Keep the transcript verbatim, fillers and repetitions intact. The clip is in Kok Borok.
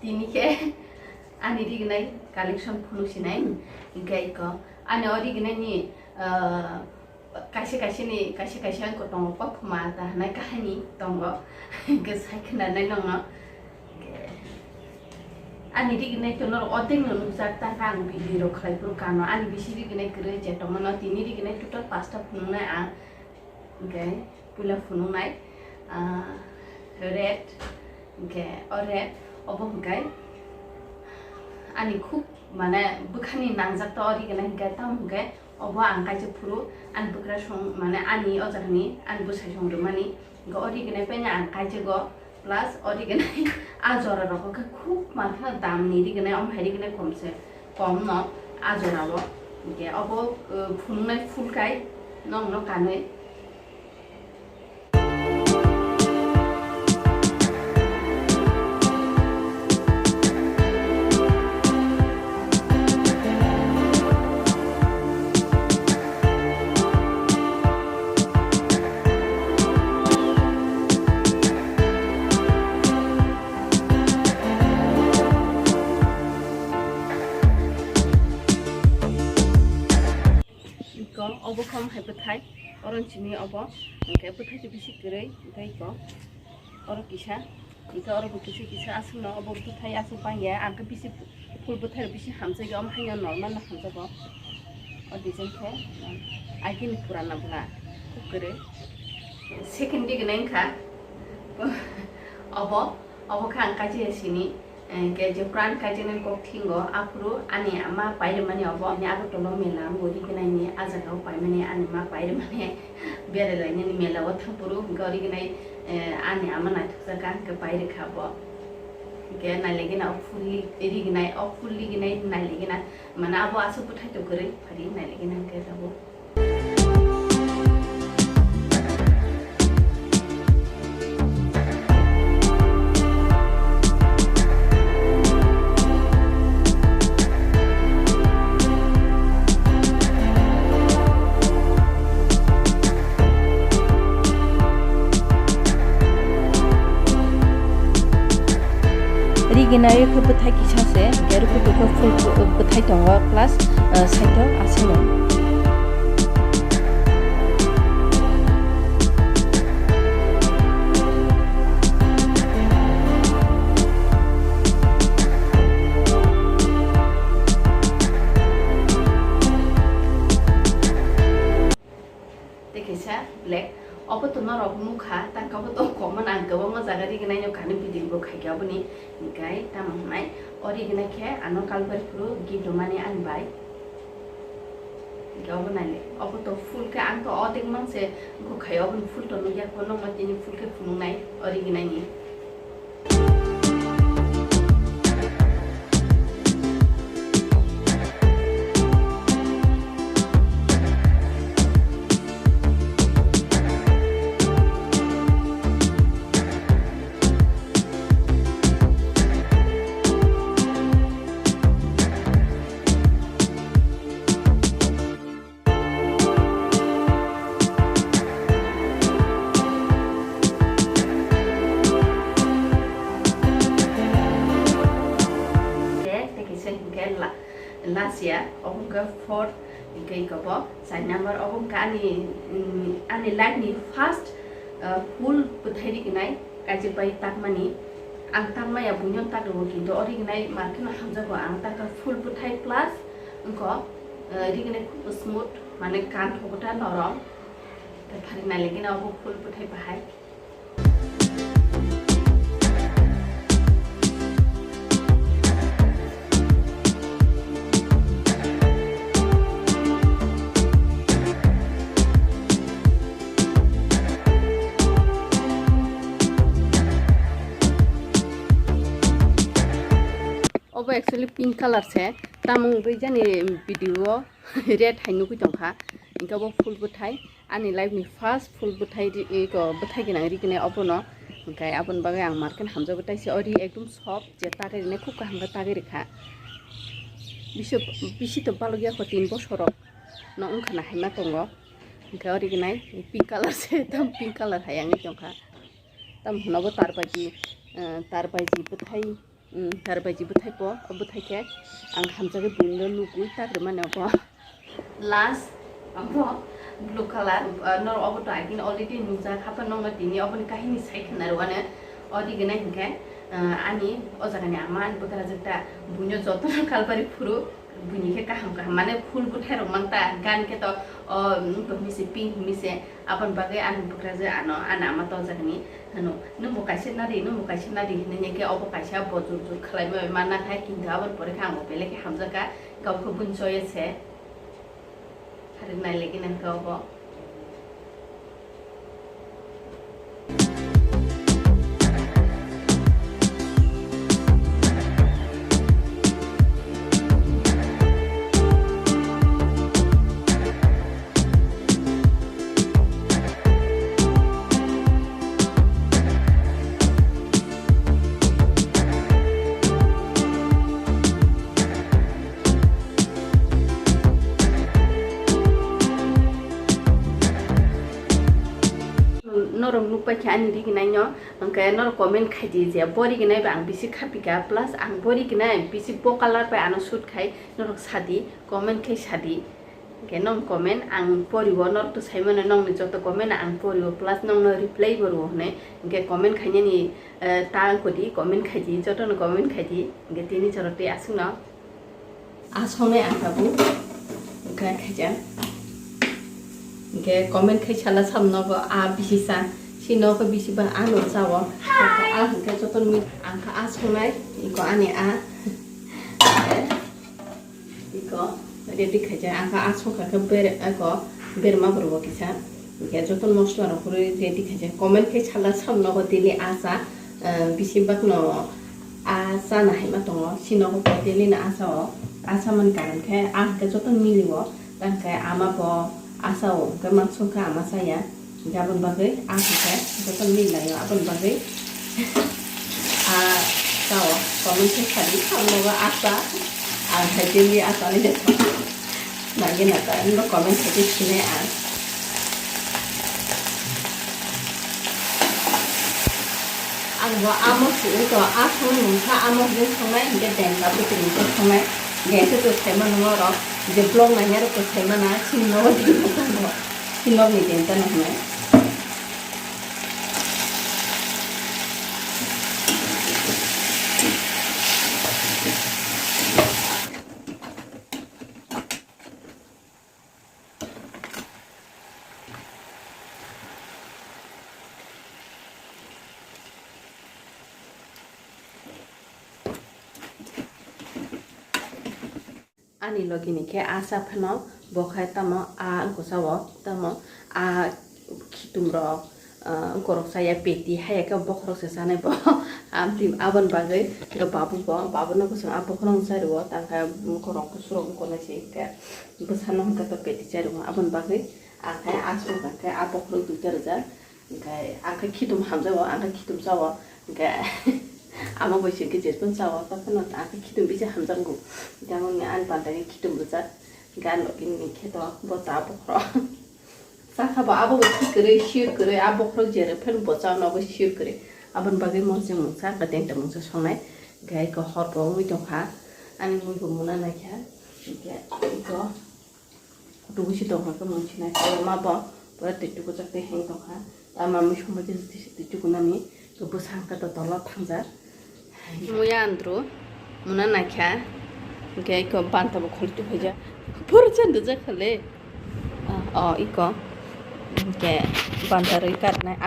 Tini khe ani rignai collection phunuk sinai, hingkhe iko ani o rignai ni, ah, kaisa kaisa ni, kaisa kaisa wngkha tongo kothoma ta hwnwi kahini tongo, hingkhe sai khwnanai nongno. Ani rignai to norok odek no nukjak, ta ang video rok khlai phuru kano, ani bisi rignai kwrwi je tongmano, tini rignai total pasta phunuknai ang. Hingkhe puila phunuknai, ah, red, hingkhe o red obo hingkhe ani khub mane bwkhani nangjak to o rignai hingkhe, tamo hingkhe obo ang kaisa phuru ani bwkrasong mane ani o jagani ani bwsai song rwmani hingkhe o rignai paina ang kaijago. Plus o rignai a jora rok khe khub mangkhano dam ni rignai, omo hai rignai kom se kom no a jora o. Hingkhe obo, uh, phunuknai phul kai nong no kanwi. Iko obo khe omo hai bwthai, oro simi obo, hingkhe bwthai se bisi kwrwi, hingkhe iko oro kisa, hingkhe oro bo kisa kisa aswkno obo bwthai aswk bangya, ang khe bisi phul bwthai rok bisi hamjakya, omo haino normal no hamjago. O design khe, um, agini purana bwla, kwrwi. Second rignai wngkha, obo, obo khe ang kaisa sini, eh, hingkhe je pran kaisa nai kok thingo, aphuru ani ama pairwmani obo, ani Agartala o mela, ang bo rignai ni a jaga o paimani ani ma pairwmani, berai lainani mela o thangphuru, hingkhe o rignai, eh, ani ama naithokjak kha, hingkhe pairwkha bo. Hingkhe nailaigina o phul ri-, rignai, o phul rignai nailaigina. Mane abo aswk bwthai to kwrwi phari nailaigina hingkhe tabuk. Rignai khe bwthai kisa se, hingkhe rwkhe khe full bwthai tongo, plus, ah, side o aswk no. Tei kaisa black, obo to norok nukha, tangka bo to common, ang kwbangma jaga rignai no kani video bo khaikha aboni, hingkhe tamo hwnai o rignai khe ano kalbai phuru gift rwmani ani bai. Hingkhe obo naile, obo to full khe ang to odek mang se wngkha khai, oboni full to nukya, kono nokno tini full khe phunuknai o rignai ni. Tei kaisa hingkhe la-, last year, obo hingkhe fourth, hingkhe ikobo char number, obo hingkhe ani, mm, ani life ni first, uh, full bwthai rignai. Kaisa bai takmani, ang takmaya buino takrwo, kintu o rignai market no hamjago, ang takha full bwthai plus wngkha, eh, rignai khub smooth, mane kan thokta norom, tei phari nailaigina obo full bwthai bahai. Obo actually pink colour se, tamung rijani video o red hai nugui tongkha, hingke obo full bwthai. Ani life ni first full bwthai ri-, iko bwthai gwnang rignai obono. Hwnkhe aboni bagwi ang market hamjakgo, taisa o ri ekdom soft, je tagwi rwnai khub kaham khe tagwi rwkha. Bisi, bisi to balokya kho tin bosor rok no wngkha na hai ma tongo. Hwnkhe o rignai pink colour se, ekdom pink colour hai wngwi tongkha. Tamo hwno bo tarbaji, eh, tarbaji bwthai. Tarbaji bwthai po, o bwthai khe ang hamjagwi buino nugwi tagrwmani obo. Last obo blue color, ah, norok obo to agini already nukjak, haphano nokno tini oboni kahini sai khna rwano. O rignai hinkhe, ah, ani o jagani ama ani bwkrajwk ta buino jotono kalbari phuru. Buini khe kaham kaham, mane phul bwthai rok mang ta, gan khe to, o, wng tong mi se, pink mi se, aboni bagwi ani bwkrajwk ano, ani ama tonjakni hwno, "Nwng bo kaisa nadi, nwng bo kaisa nadi," hinwi khe obo kaisa bo jur jur khlai bai ma nathai, kintu aboni pore khe ang bo belai khe hamjak kha, kabo khe buini choice se. Hari nai lagi nang khe obo. Norok nukpai khe ani rignai no, hwnkhe norok comment khai di je bo rignai bai ang bisi khapi kha, plus ang bo rignai bisi bo color bai ano suit khai, norok sadi, comment khai sadi. Hwnkhe nong comment ang poriwo, norok to saimano nongni joto comment ang poriwo, plus nongno reply bo rwo hwnwi. Hwnkhe comment khainani, eh, ta wngkha di, comment khai di, jotono comment khai di. Hwnkhe tini jorok tei aswkno. A songnai ang tabuk. Hwnkhe khaijak. Hwnkhe comment khai sala sam nogo a bisi sa. Si nogo bisi ba ano chao. Hwnkhe a hwnkhe jotono mi-, ang kha a songnai. Iko ani a. Iko ready khaijak. Ang kha a songkha khe ber-, iko berma borok bo kisa. Hwnkhe jotono mosla rok kwrwi ready khaijak. Comment khai sala sam nogo daily a cha. Eh, bisi bakno a chana hai ma tongo, sino bo daily no a chao, a chamani karon khe a hwnkhe joto milio, tang khe ama bo a chao, hwnkhe mangso khe ama chaya, hwnkhe aboni bagwi a hwnkhe joto millaio, aboni bagwi a chao, comment khe sadi, samogo a cha, ang hai daily a chanai le. Nagi nata, no comment khai sinai ang. Ang bo amo sini to, a song mungsa amo hini songnai, hingke dengka bwtwi ni songnai, dengka to saima nung oro, je vlog nanya rok to saima na, sini no dengka no, sini no ni dengka no hwnai. Ani logi ni khe a cha phano bo khai tamo a wngkha sao tamo a khitum rok, ah, wngkorok chaya peti haya khe bokhorok se chanai bo. Aboni bagwi babu bo, babu no bwswk a bokhorok wng chari o tang khe bokhorok kusurok wngkor nai se khe bwsa no hwnkhe to peti chari o aboni bagwi ang khe a song kha khe a bokhorok duita rijak. Hwnkhe ang khe khitum hamjago, ang khe khitum chao, hwnkhe ama bai se kichir phano chao, tei phano ang khe khitum bisa hamjakgo. Hwnkhe ang ani panta khe khitum rijak, hwnkhe ang nokni khe to bo ta bokhorok. Chakha bo abo bai khi kwrwi, sir kwrwi, a bokhorok jere phano bo chao, nogo sir kwrwi. Aboni bagwi mosjwk mungsa, hwnkhe tenta mungsa songnai, hwnkhe eko hor bo wngwi tongkha, ani mui bo muna naikha, hwnkhe eko. Kutubu si tongkha khe mung sinai khe ma bo pura twi tukujak tei heng tongkha. Tama mui songbai khe twi tukunani khe bwsa hwnkhe to tola thangjak. Muya andro muna naikha hwnkhe eko banta bo kholi tukhajak. Pura chan dujak khale. Ah, oh, eko. Hwnkhe banta rwi karnai.